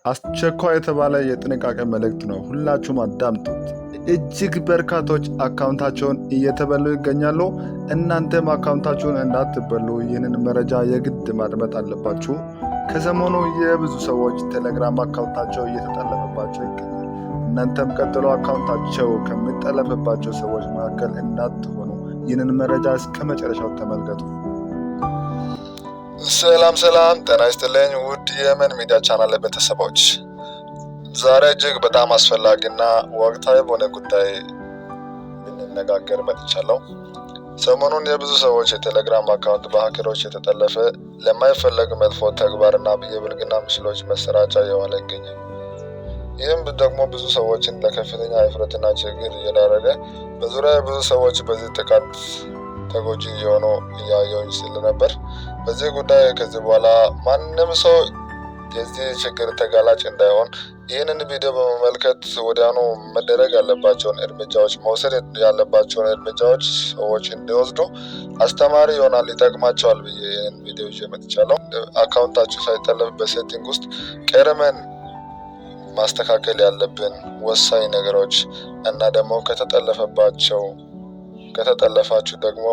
አስቸኳይ የተባለ የጥንቃቄ መልእክት ነው። ሁላችሁም አዳምጡት። እጅግ በርካቶች አካውንታቸውን እየተበሉ ይገኛሉ። እናንተም አካውንታችሁን እንዳትበሉ ይህንን መረጃ የግድ ማድመጥ አለባችሁ። ከሰሞኑ የብዙ ሰዎች ቴሌግራም አካውንታቸው እየተጠለፈባቸው ይገኛል። እናንተም ቀጥሎ አካውንታቸው ከሚጠለፍባቸው ሰዎች መካከል እንዳትሆኑ ይህንን መረጃ እስከ መጨረሻው ተመልከቱ። ሰላም ሰላም፣ ጤና ይስጥልኝ ውድ የመን ሚዲያ ቻናል ቤተሰቦች፣ ዛሬ እጅግ በጣም አስፈላጊና ወቅታዊ በሆነ ጉዳይ ልንነጋገር መጥቻለሁ። ሰሞኑን የብዙ ሰዎች የቴሌግራም አካውንት በሀከሮች የተጠለፈ ለማይፈለግ መጥፎ ተግባርና የብልግና ምስሎች መሰራጫ የዋለ ይገኛል። ይህም ደግሞ ብዙ ሰዎችን ለከፍተኛ እፍረትና ችግር እየዳረገ፣ በዙሪያ ብዙ ሰዎች በዚህ ጥቃት ተጎጂ እየሆኑ እያየሁኝ ስለነበር በዚህ ጉዳይ ከዚህ በኋላ ማንም ሰው የዚህ ችግር ተጋላጭ እንዳይሆን ይህንን ቪዲዮ በመመልከት ወዲያውኑ መደረግ ያለባቸውን እርምጃዎች፣ መውሰድ ያለባቸውን እርምጃዎች ሰዎች እንዲወስዱ አስተማሪ ይሆናል፣ ይጠቅማቸዋል ብዬ ይህንን ቪዲዮ ይዤ መጥቻለሁ። አካውንታችሁ ሳይጠለፍ በ setting ውስጥ ቀድመን ማስተካከል ያለብን ወሳኝ ነገሮች እና ደግሞ ከተጠለፈባቸው ከተጠለፋችሁ ደግሞ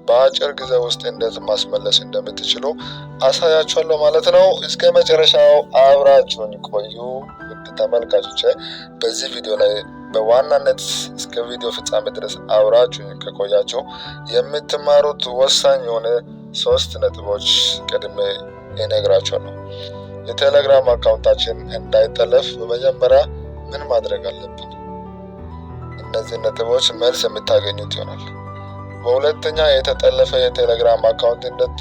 በአጭር ጊዜ ውስጥ እንዴት ማስመለስ እንደምትችሉ አሳያችኋለሁ ማለት ነው። እስከ መጨረሻው አብራችሁን ቆዩ ውድ ተመልካቾች። በዚህ ቪዲዮ ላይ በዋናነት እስከ ቪዲዮ ፍጻሜ ድረስ አብራችሁኝ ከቆያችሁ የምትማሩት ወሳኝ የሆነ ሶስት ነጥቦች ቀድሜ እነግራችኋለሁ። የቴሌግራም አካውንታችን እንዳይጠለፍ በመጀመሪያ ምን ማድረግ አለብን? እነዚህ ነጥቦች መልስ የምታገኙት ይሆናል። በሁለተኛ፣ የተጠለፈ የቴሌግራም አካውንት እንዴት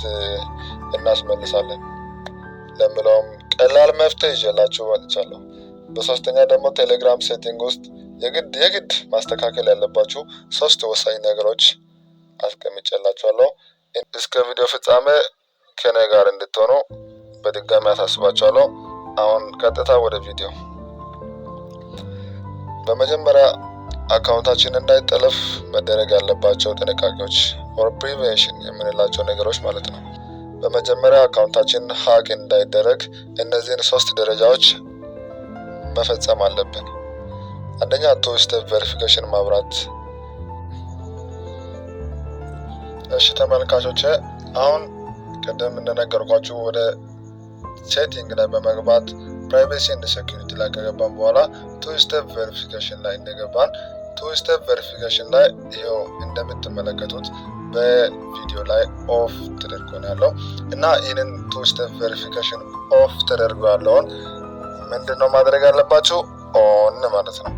እናስመልሳለን ለሚለውም ቀላል መፍትሄ ይዤላችሁ መጥቻለሁ። በሶስተኛ ደግሞ ቴሌግራም setting ውስጥ የግድ የግድ ማስተካከል ያለባችሁ ሶስት ወሳኝ ነገሮች አስቀምጬላችኋለሁ። እስከ ቪዲዮ ፍጻሜ ከኔ ጋር እንድትሆኑ በድጋሚ አሳስባችኋለሁ። አሁን ቀጥታ ወደ ቪዲዮ። በመጀመሪያ አካውንታችን እንዳይጠለፍ መደረግ ያለባቸው ጥንቃቄዎች or prevention የምንላቸው ነገሮች ማለት ነው። በመጀመሪያ አካውንታችን hack እንዳይደረግ እነዚህን ሶስት ደረጃዎች መፈጸም አለብን። አንደኛ፣ two step verification ማብራት። እሺ ተመልካቾች፣ አሁን ቅድም እንደነገርኳችሁ ወደ setting ላይ በመግባት privacy and security ላይ ከገባን በኋላ two step verification ላይ እንደገባን two step verification ላይ ይኸው እንደምትመለከቱት በቪዲዮ ላይ off ተደርጎ ነው ያለው። እና ይህንን two step verification off ተደርጎ ያለውን ምንድን ነው ማድረግ ያለባችሁ? On ማለት ነው።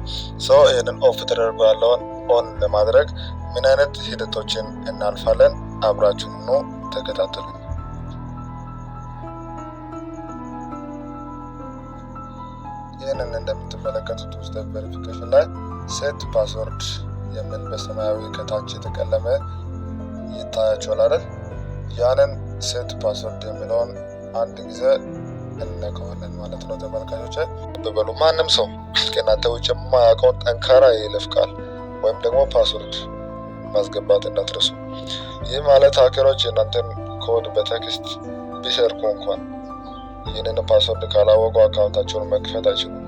So ይህንን off ተደርጎ ያለውን on ለማድረግ ምን አይነት ሂደቶችን እናልፋለን? አብራችሁን ሁኑ፣ ተከታተሉ። ይህንን እንደምትመለከቱት two step verification ላይ set password የሚል በሰማያዊ ከታች የተቀለመ ይታያችኋል አይደል? ያንን set password የሚለውን አንድ ጊዜ እንነካዋለን ማለት ነው። ተመልካቾች በሉ፣ ማንም ሰው ከእናንተ ውጭ የማያውቀውን ጠንካራ የይለፍ ቃል ወይም ደግሞ password ማስገባት እንዳትረሱ። ይህ ማለት ሀከሮች የእናንተን ኮድ በ text ቢሰርቁ እንኳን ይህንን password ካላወቁ አካውንታቸውን መክፈት አይችሉም።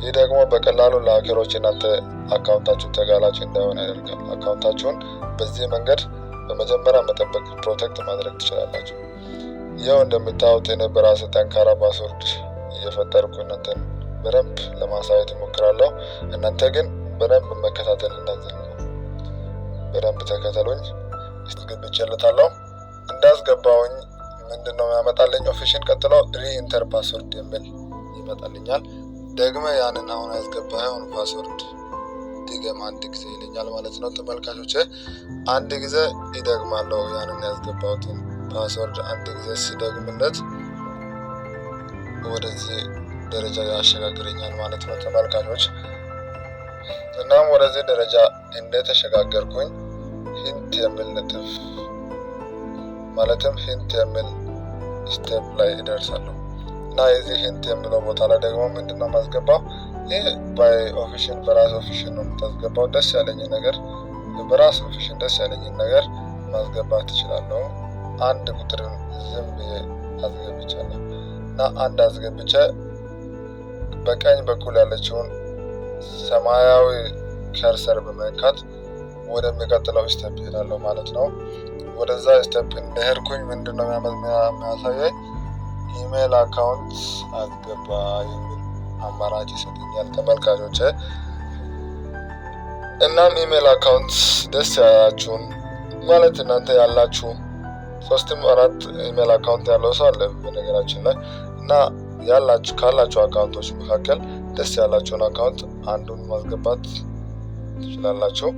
ይህ ደግሞ በቀላሉ ለሀከሮች እናንተ አካውንታችሁን ተጋላጭ እንዳይሆን ያደርጋል። አካውንታችሁን በዚህ መንገድ በመጀመሪያ መጠበቅ፣ protect ማድረግ ትችላላችሁ። ይኸው እንደምታዩት እኔ በራሴ ጠንካራ password እየፈጠርኩ እናንተን በደንብ ለማሳየት እሞክራለሁ። እናንተ ግን በደንብ መከታተል እንዳትዘነጉ። በደንብ ተከተሉኝ። አስገብቼለታለሁ። እንዳስገባውኝ ምንድን ነው ያመጣልኝ option? ቀጥሎ re-enter password የሚል ይመጣልኛል። ደግመ ያንን አሁን ያስገባኸውን password ድገም አንድ ጊዜ ይለኛል ማለት ነው። ተመልካቾች፣ አንድ ጊዜ ይደግማለሁ። ያንን ያስገባሁትን password አንድ ጊዜ ሲደግምለት ወደዚህ ደረጃ ያሸጋግረኛል ማለት ነው ተመልካቾች። እናም ወደዚህ ደረጃ እንደተሸጋገርኩኝ hint የሚል ነጥብ ማለትም hint የሚል step ላይ እደርሳለሁ። እና የዚህ hint የሚለው ቦታ ላይ ደግሞ ምንድነው ማስገባው? ይህ by option፣ በራስ option ነው የምታስገባው። ደስ ያለኝ ነገር፣ በራስ option ደስ ያለኝን ነገር ማስገባት ትችላለሁ። አንድ ቁጥርን ዝም ብዬ አስገብቻለሁ እና አንድ አስገብቼ በቀኝ በኩል ያለችውን ሰማያዊ cursor በመንካት ወደሚቀጥለው step እሄዳለሁ ማለት ነው። ወደዛ step እንደሄድኩኝ ምንድነው የሚያሳየኝ? Email account አስገባ የሚል አማራጭ ይሰጠኛል ተመልካቾች። እናም email account ደስ ያላችሁን፣ ማለት እናንተ ያላችሁ ሶስትም አራት email account ያለው ሰው አለ በነገራችን ላይ፣ እና ያላችሁ ካላችሁ account ኦች መካከል ደስ ያላችሁን account አንዱን ማስገባት ትችላላችሁ።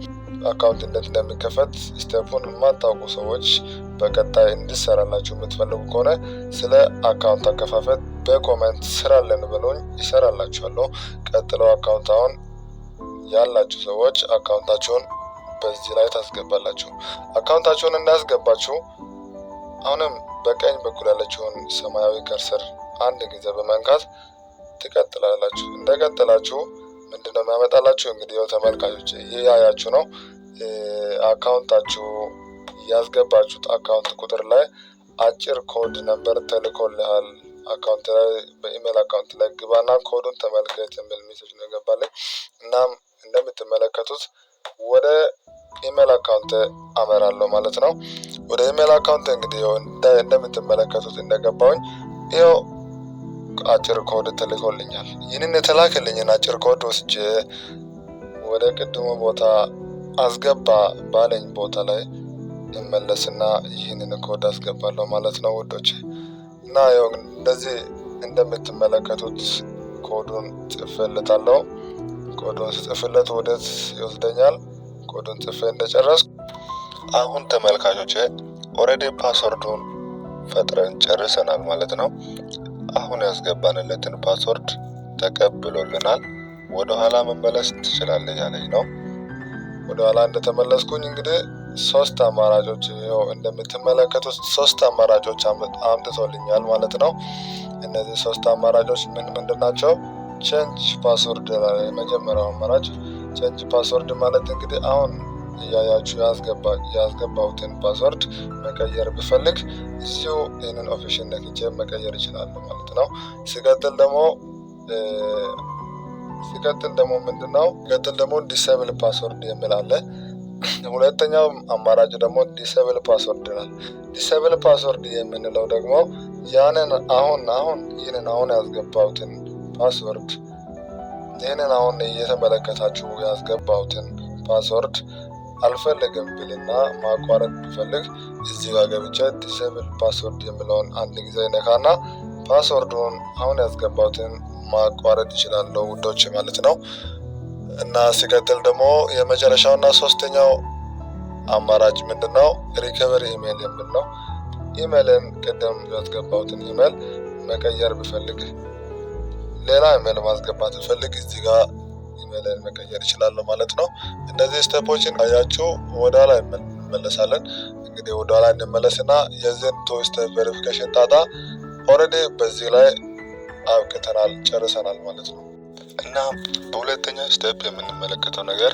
Account እንዴት እንደሚከፈት step ኡን የማታውቁ ሰዎች በቀጣይ እንዲሰራላችሁ የምትፈልጉ ከሆነ ስለ account አከፋፈት በ comment ስራልን ብሎኝ ይሰራላችኋለሁ። ቀጥለው account አሁን ያላችሁ ሰዎች account ኣችሁን በዚህ ላይ ታስገባላችሁ። Account ኣችሁን እንዳስገባችሁ አሁንም በቀኝ በኩል ያለችውን ሰማያዊ cursor አንድ ጊዜ በመንካት ትቀጥላላችሁ። እንደቀጠላችሁ ምንድነው የሚያመጣላችሁ? እንግዲህ ያው ተመልካቾች እያያችሁ ነው። Account ኣችሁ ያስገባችሁት account ቁጥር ላይ አጭር code number ተልኮልሃል። Account ላይ በ email account ላይ ግባና ኮዱን ተመልከት የሚል message ነው የገባልኝ። እናም እንደምትመለከቱት ወደ email account አመራለሁ ማለት ነው። ወደ email account እንግዲህ እንደምትመለከቱት እንደገባሁኝ ይኸው አጭር ኮድ ተልኮልኛል። ይህንን የተላከልኝን አጭር ኮድ ወስጄ ወደ ቅድሙ ቦታ አስገባ ባለኝ ቦታ ላይ እመለስና ይህንን ኮድ አስገባለሁ ማለት ነው ውዶች። እና ያው እንደዚህ እንደምትመለከቱት ኮዱን ጽፌለታለሁ። ኮዱን ስጽፍለት ወዴት ይወስደኛል? ኮዱን ጽፌ እንደጨረስኩ አሁን ተመልካቾቼ already password ኡን ፈጥረን ጨርሰናል ማለት ነው። አሁን ያስገባንለትን password ተቀብሎልናል። ወደ ኋላ መመለስ ትችላለህ ያለኝ ነው። ወደ ኋላ እንደተመለስኩኝ እንግዲህ ሶስት አማራጮች፣ ይኸው እንደምትመለከቱት ሶስት አማራጮች አምጥቶልኛል ማለት ነው። እነዚህ ሶስት አማራጮች ምን ምንድን ናቸው? Change password ይላል የመጀመሪያው አማራጭ። Change password ማለት እንግዲህ አሁን እያያችሁ ያስገባሁትን password መቀየር ብፈልግ እዚሁ ይህንን option ነክቼ መቀየር እችላለሁ ማለት ነው። ሲቀጥል ደግሞ ምንድነው? ሲቀጥል ደግሞ disable password የሚል አለ። ሁለተኛው አማራጭ ደግሞ disable password ይላል። Disable password የምንለው ደግሞ ያንን አሁን ይህንን አሁን ያስገባሁትን password፣ ይህንን አሁን እየተመለከታችሁ ያስገባሁትን password አልፈልግም ብልና ማቋረጥ ብፈልግ እዚህ ጋር ገብቼ disable password የሚለውን አንድ ጊዜ ነካና password ኡን አሁን ያስገባሁትን ማቋረጥ እችላለሁ ውዶች ማለት ነው። እና ሲቀጥል ደግሞ የመጨረሻውና ሶስተኛው አማራጭ ምንድን ነው? Recovery email የሚል ነው። ኢሜይልን ቅድም ያስገባሁትን ኢሜይል መቀየር ብፈልግ፣ ሌላ ኢሜይል ማስገባት ብፈልግ እዚህ ጋር ኢሜይልን መቀየር እችላለሁ ማለት ነው። እነዚህ step ኦችን አያችሁ ወደ ኋላ እንመለሳለን። እንግዲህ ወደ ኋላ እንመለስና የዚህን two step verification ጣጣ already በዚህ ላይ አብቅተናል፣ ጨርሰናል ማለት ነው። እና በሁለተኛ step የምንመለከተው ነገር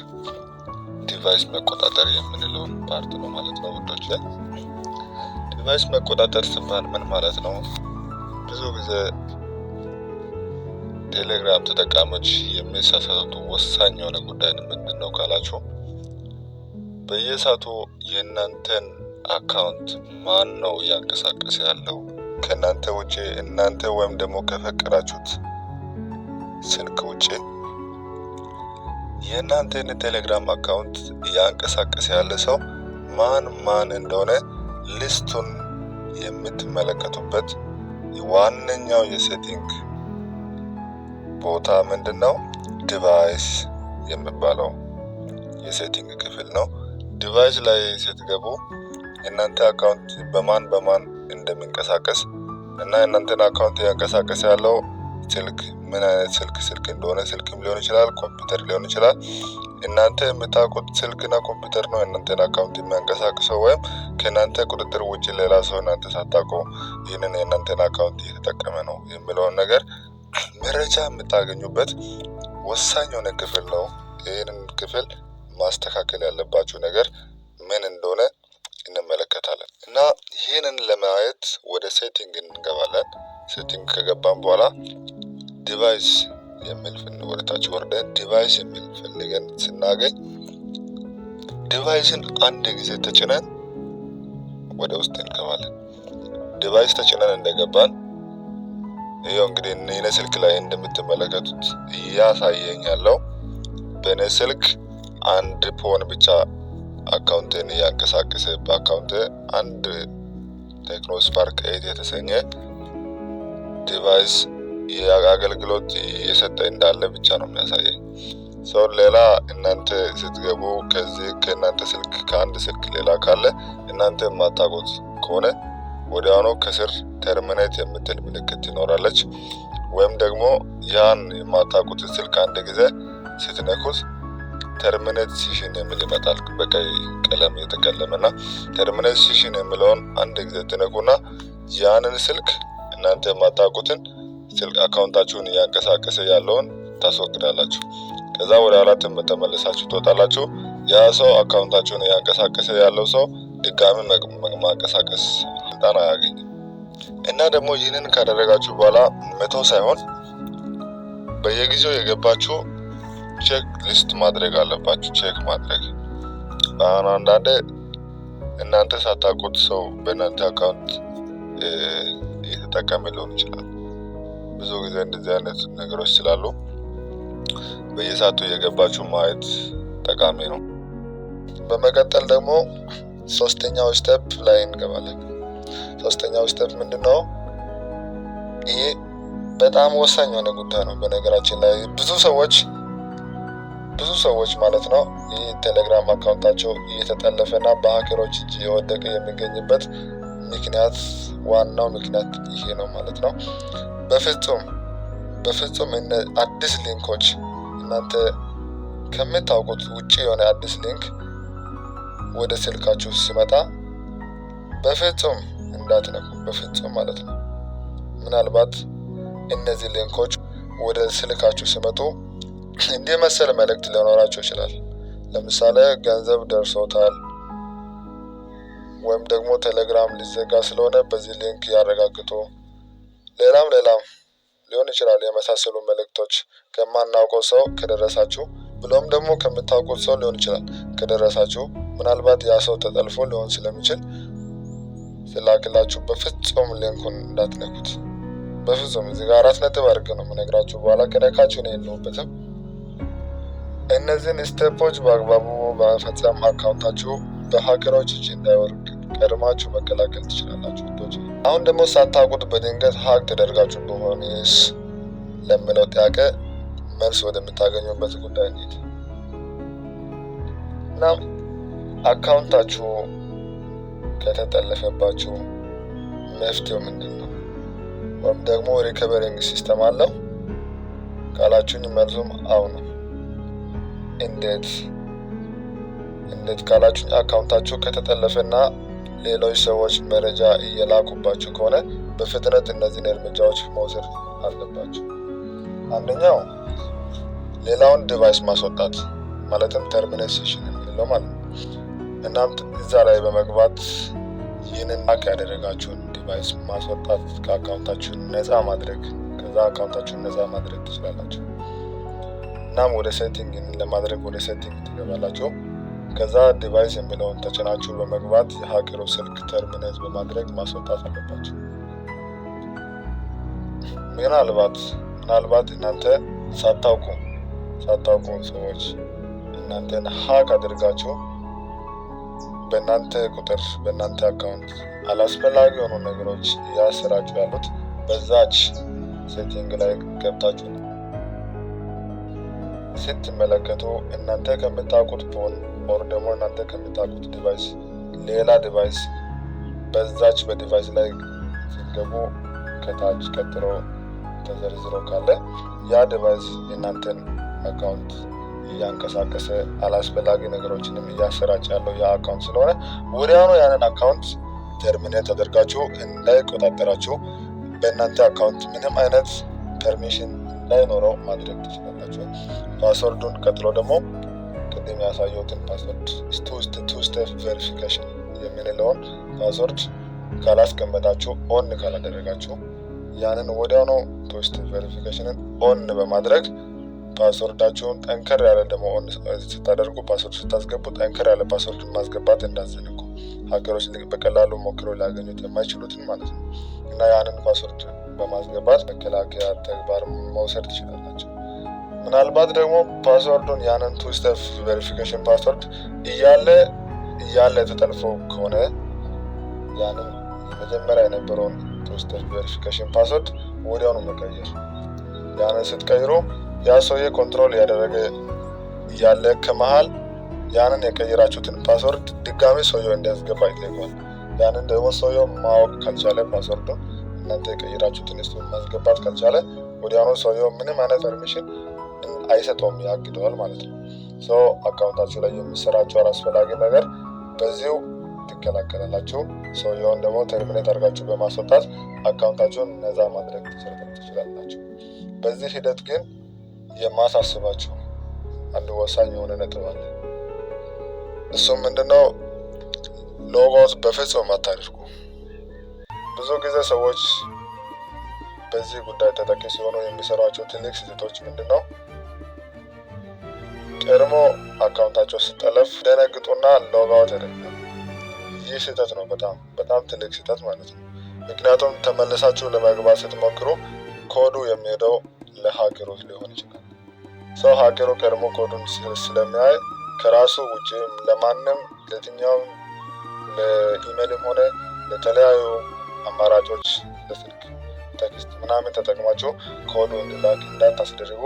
device መቆጣጠር የምንለውን part ነው ማለት ነው ውዶች። Device መቆጣጠር ሲባል ምን ማለት ነው? ብዙ ጊዜ ቴሌግራም ተጠቃሚዎች የሚሳሳቱት ወሳኝ የሆነ ጉዳይ ምንድን ነው ካላችሁ፣ በየሰዓቱ የእናንተን account ማን ነው እያንቀሳቀሰ ያለው፣ ከእናንተ ውጭ፣ እናንተ ወይም ደግሞ ከፈቀዳችሁት ስልክ ውጭ የእናንተን ቴሌግራም account እያንቀሳቀሰ ያለ ሰው ማን ማን እንደሆነ list ኡን የምትመለከቱበት ዋነኛው የ setting ቦታ ምንድን ነው? Device የሚባለው የ setting ክፍል ነው። Device ላይ ስትገቡ የእናንተ account በማን በማን እንደሚንቀሳቀስ እና የእናንተን account እያንቀሳቀሰ ያለው ስልክ ምን አይነት ስልክ እንደሆነ፣ ስልክም ሊሆን ይችላል፣ ኮምፒውተር ሊሆን ይችላል። እናንተ የምታውቁት ስልክና ኮምፒውተር ነው የእናንተን account የሚያንቀሳቅሰው ወይም ከእናንተ ቁጥጥር ውጭ ሌላ ሰው እናንተ ሳታውቁ ይህንን የእናንተን account እየተጠቀመ ነው የሚለውን ነገር መረጃ የምታገኙበት ወሳኝ የሆነ ክፍል ነው። ይህንን ክፍል ማስተካከል ያለባችሁ ነገር ምን እንደሆነ እንመለከታለን። እና ይህንን ለማየት ወደ setting እንገባለን። Setting ከገባን በኋላ device የሚል ወደታች ወርደን device የሚል ፈልገን ስናገኝ device ን አንድ ጊዜ ተጭነን ወደ ውስጥ እንገባለን። Device ተጭነን እንደገባን ይኸው እንግዲህ እኔ ስልክ ላይ እንደምትመለከቱት እያሳየኝ ያለው በእኔ ስልክ አንድ phone ብቻ account ን እያንቀሳቀሰ በ account አንድ Tecno Spark 8 የተሰኘ device የአገልግሎት እየሰጠ እንዳለ ብቻ ነው የሚያሳየኝ። So ሌላ እናንተ ስትገቡ ከዚህ ከእናንተ ስልክ ከአንድ ስልክ ሌላ ካለ እናንተ የማታውቁት ከሆነ ወዲያውኑ ከስር terminate የምትል ምልክት ትኖራለች። ወይም ደግሞ ያን የማታውቁትን ስልክ አንድ ጊዜ ስትነኩት terminate session የሚል ይመጣል። በቀይ ቀለም የተቀለመና terminate session የሚለውን አንድ ጊዜ ትነኩና ያንን ስልክ እናንተ የማታውቁትን ስልክ account ኣችሁን እያንቀሳቀሰ ያለውን ታስወግዳላችሁ። ከዛ ወደ ኋላ ተመልሳችሁ ትወጣላችሁ። ያ ሰው account ኣችሁን እያንቀሳቀሰ ያለው ሰው ድጋሚ ማንቀሳቀስ ስልጣን አያገኝም። እና ደግሞ ይህንን ካደረጋችሁ በኋላ መተው ሳይሆን በየጊዜው የገባችሁ check list ማድረግ አለባችሁ። Check ማድረግ አሁን አንዳንዴ እናንተ ሳታውቁት ሰው በእናንተ account እየተጠቀመ ሊሆን ይችላል። ብዙ ጊዜ እንደዚህ አይነት ነገሮች ስላሉ በየሰዓቱ እየገባችሁ ማየት ጠቃሚ ነው። በመቀጠል ደግሞ ሶስተኛው step ላይ እንገባለን። ሶስተኛው step ምንድነው? ይሄ በጣም ወሳኝ የሆነ ጉዳይ ነው። በነገራችን ላይ ብዙ ሰዎች ማለት ነው ይህ ቴሌግራም account ኣቸው እየተጠለፈና በ hacker ኦች እጅ እየወደቀ የሚገኝበት ምክንያት ዋናው ምክንያት ይሄ ነው ማለት ነው። በፍጹም በፍጹም አዲስ link ኦች፣ እናንተ ከምታውቁት ውጪ የሆነ አዲስ link ወደ ስልካችሁ ሲመጣ በፍጹም እንዳትነኩ፣ በፍጹም ማለት ነው። ምናልባት እነዚህ link ኦች ወደ ስልካችሁ ሲመጡ እንዲህ መሰል መልእክት ሊኖራቸው ይችላል። ለምሳሌ ገንዘብ ደርሶታል ወይም ደግሞ ቴሌግራም ሊዘጋ ስለሆነ በዚህ link ያረጋግጡ፣ ሌላም ሌላም ሊሆን ይችላል። የመሳሰሉ መልእክቶች ከማናውቀው ሰው ከደረሳችሁ፣ ብሎም ደግሞ ከምታውቁት ሰው ሊሆን ይችላል፣ ከደረሳችሁ ምናልባት ያ ሰው ተጠልፎ ሊሆን ስለሚችል ስላክላችሁ በፍጹም link ኡን እንዳትነኩት። በፍጹም። እዚህ ጋር አራት ነጥብ አድርጌ ነው የምነግራችሁ። በኋላ ከነካችሁ እኔ የለሁበትም። እነዚህን step ኦች በአግባቡ በመፈጸም account ኣችሁ በ hacker ኦች እጅ እንዳይወድቅ ቀድማችሁ መከላከል ትችላላችሁ ውዶች። አሁን ደግሞ ሳታውቁት በድንገት hack ተደርጋችሁ ቢሆንስ ለሚለው ጥያቄ መልስ ወደምታገኙበት ጉዳይ እንሂድ። እና account ኣችሁ ከተጠለፈባችሁ መፍትሄው ምንድን ነው? ወይም ደግሞ recovering system አለው ካላችሁኝ መልሱም አዎ ነው። እንዴት እንዴት ካላችሁኝ account ኣችሁ ከተጠለፈና ሌሎች ሰዎች መረጃ እየላኩባችሁ ከሆነ በፍጥነት እነዚህን እርምጃዎች መውሰድ አለባችሁ። አንደኛው ሌላውን device ማስወጣት፣ ማለትም terminate session የምንለው ማለት ነው። እናም እዛ ላይ በመግባት ይህንን hack ያደረጋችሁን device ማስወጣት፣ ከ account ኣችሁ ነፃ ማድረግ፣ ከዛ account ኣችሁን ነፃ ማድረግ ትችላላችሁ። እናም ወደ setting ለማድረግ ወደ setting ትገባላችሁ። ከዛ device የሚለውን ተጭናችሁ በመግባት የ hacker ኡ ስልክ terminate በማድረግ ማስወጣት አለባችሁ። ምናልባት እናንተ ሳታውቁ ሰዎች እናንተን hack አድርጋችሁ በእናንተ ቁጥር በእናንተ account አላስፈላጊ የሆኑ ነገሮች እያሰራጩ ያሉት በዛች setting ላይ ገብታችሁ ስትመለከቱ እናንተ ከምታውቁት phone or ደግሞ እናንተ ከምታውቁት device ሌላ device በዛች በ device ላይ ስትገቡ ከታች ቀጥሎ ተዘርዝሮ ካለ ያ device የእናንተን account እያንቀሳቀሰ አላስፈላጊ ነገሮችንም እያሰራጨ ያለው ያ account ስለሆነ ወዲያውኑ ያንን account terminate አድርጋችሁ እንዳይቆጣጠራችሁ፣ በእናንተ account ምንም አይነት permission እንዳይኖረው ማድረግ ትችላላችሁ። Password ኡን ቀጥሎ ደግሞ ቅድም ያሳየሁትን password፣ two step verification የምንለውን password ካላስቀመጣችሁ፣ on ካላደረጋችሁ ያንን ወዲያውኑ two step verification ን on በማድረግ password ኣችሁን ጠንከር ያለ ደግሞ on ስታደርጉ፣ password ስታስገቡ ጠንከር ያለ password ማስገባት እንዳትዘነጉ። Hacker ኦች በቀላሉ ሞክሮ ሊያገኙት የማይችሉትን ማለት ነው። እና ያንን password በማስገባት መከላከያ ተግባር መውሰድ ትችላላችሁ። ምናልባት ደግሞ password ኡን ያንን two step verification password እያለ እያለ ተጠልፎ ከሆነ ያንን መጀመሪያ የነበረውን two step verification password ወዲያውኑ መቀየር። ያንን ስትቀይሩ ያ ሰውዬ control እያደረገ እያለ ከመሀል ያንን የቀየራችሁትን password ድጋሚ ሰውየው እንዲያስገባ ይጠይቀዋል። ያንን ደግሞ ሰውየው ማወቅ ካልቻለ፣ password ኡን እናንተ የቀየራችሁትን እሱ ማስገባት ካልቻለ፣ ወዲያውኑ ሰውየው ምንም አይነት permission አይሰጠውም፣ ያግደዋል ማለት ነው። So account ኣችሁ ላይ የሚሰራቸው አላስፈላጊ ነገር በዚሁ ትከላከላላችሁ። ሰውየውን ደግሞ terminate አድርጋችሁ በማስወጣት account ኣችሁን ነፃ ማድረግ ትችላላችሁ። በዚህ ሂደት ግን የማሳስባችሁ አንድ ወሳኝ የሆነ ነጥብ አለ። እሱም ምንድነው? Logout በፍጹም አታድርጉ። ብዙ ጊዜ ሰዎች በዚህ ጉዳይ ተጠቂ ሲሆኑ የሚሰሯቸው ትልቅ ስህተቶች ምንድነው? ቀድሞ account ኣቸው ሲጠለፍ ደነግጡና logout ያደርጋሉ። ይህ ስህተት ነው፣ በጣም በጣም ትልቅ ስህተት ማለት ነው። ምክንያቱም ተመልሳችሁ ለመግባት ስትሞክሩ ኮዱ የሚሄደው ለ hacker ኦች ሊሆን ይችላል። So hacker ኡ ቀድሞ ኮዱን ስለሚያይ ከራሱ ውጭ ለማንም፣ ለየትኛውም ለኢሜልም ሆነ ለተለያዩ አማራጮች፣ ለስልክ text ምናምን ተጠቅማችሁ ኮዱ እንዲላክ እንዳታስደርጉ፣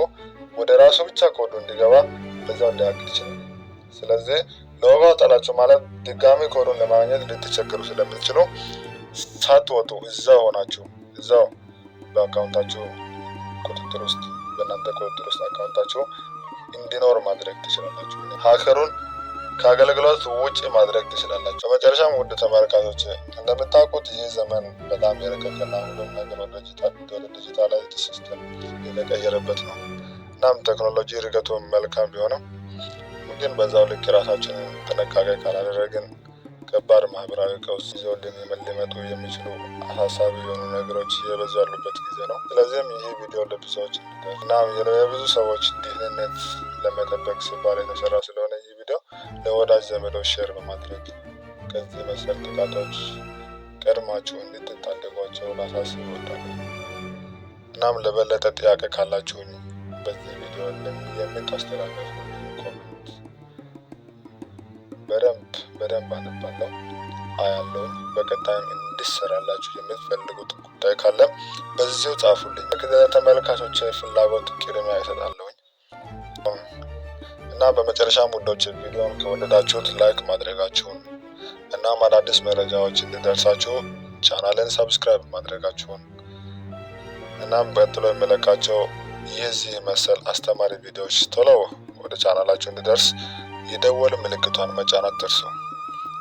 ወደ ራሱ ብቻ ኮዱ እንዲገባ በዛው ሊያግድ ይችላል። ስለዚህ logout አላችሁ ማለት ድጋሚ ኮዱን ለማግኘት ልትቸገሩ ስለምትችሉ ሳትወጡ እዛው ሆናችሁ፣ እዛው በ account ኣችሁ ቁጥጥር ውስጥ፣ በእናንተ ቁጥጥር ውስጥ account ኣችሁ እንዲኖር ማድረግ ትችላላችሁ። Hacker ኡን ከአገልግሎት ውጭ ማድረግ ትችላላችሁ። በመጨረሻም ውድ ተመልካቾች፣ እንደምታውቁት ይህ ዘመን በጣም የረቀቀና ሁሉም ነገር ወደ digitalized system የተቀየረበት ነው። እናም ቴክኖሎጂ እድገቱ መልካም ቢሆንም ግን በዛው ልክ ራሳችንን ጥንቃቄ ካላደረግን ከባድ ማህበራዊ ቀውስ ይዘውልን ሊመጡ የሚችሉ አሳሳቢ የሆኑ ነገሮች እየበዙ ያሉበት ጊዜ ነው። ስለዚህም ይህ ቪዲዮ ለብዙ ሰዎች እንዲደርስ እና የብዙ ሰዎች ደህንነት ለመጠበቅ ሲባል የተሰራ ስለሆነ ይህ ቪዲዮ ለወዳጅ ዘመዶች share በማድረግ ከዚህ መሰል ጥቃቶች ቀድማችሁ እንድትታደጓቸው ላሳስብ እወዳለሁ። እናም ለበለጠ ጥያቄ ካላችሁኝ በዚህ ቪዲዮ የምታስተላልፉ comment በደንብ በደንብ አነባለሁ፣ አያለሁኝ። በቀጣይም እንዲሰራላችሁ የምትፈልጉት ጉዳይ ካለ በዚሁ ጻፉልኝ። ለተመልካቾች ፍላጎት ቅድሚያ እሰጣለሁኝ። እና በመጨረሻም ውዶች፣ ቪዲዮን ከወደዳችሁት like ማድረጋችሁን፣ እናም አዳዲስ መረጃዎች እንዲደርሳችሁ ቻናልን subscribe ማድረጋችሁን፣ እናም በቀጥሎ የምለቃቸው የዚህ መሰል አስተማሪ ቪዲዮዎች ቶሎ ወደ ቻናላችሁ እንዲደርስ የደወል ምልክቷን መጫን አትርሱ።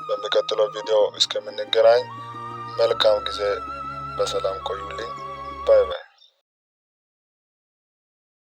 በሚቀጥለው ቪዲዮ እስከምንገናኝ መልካም ጊዜ፣ በሰላም ቆዩልኝ። Bye bye።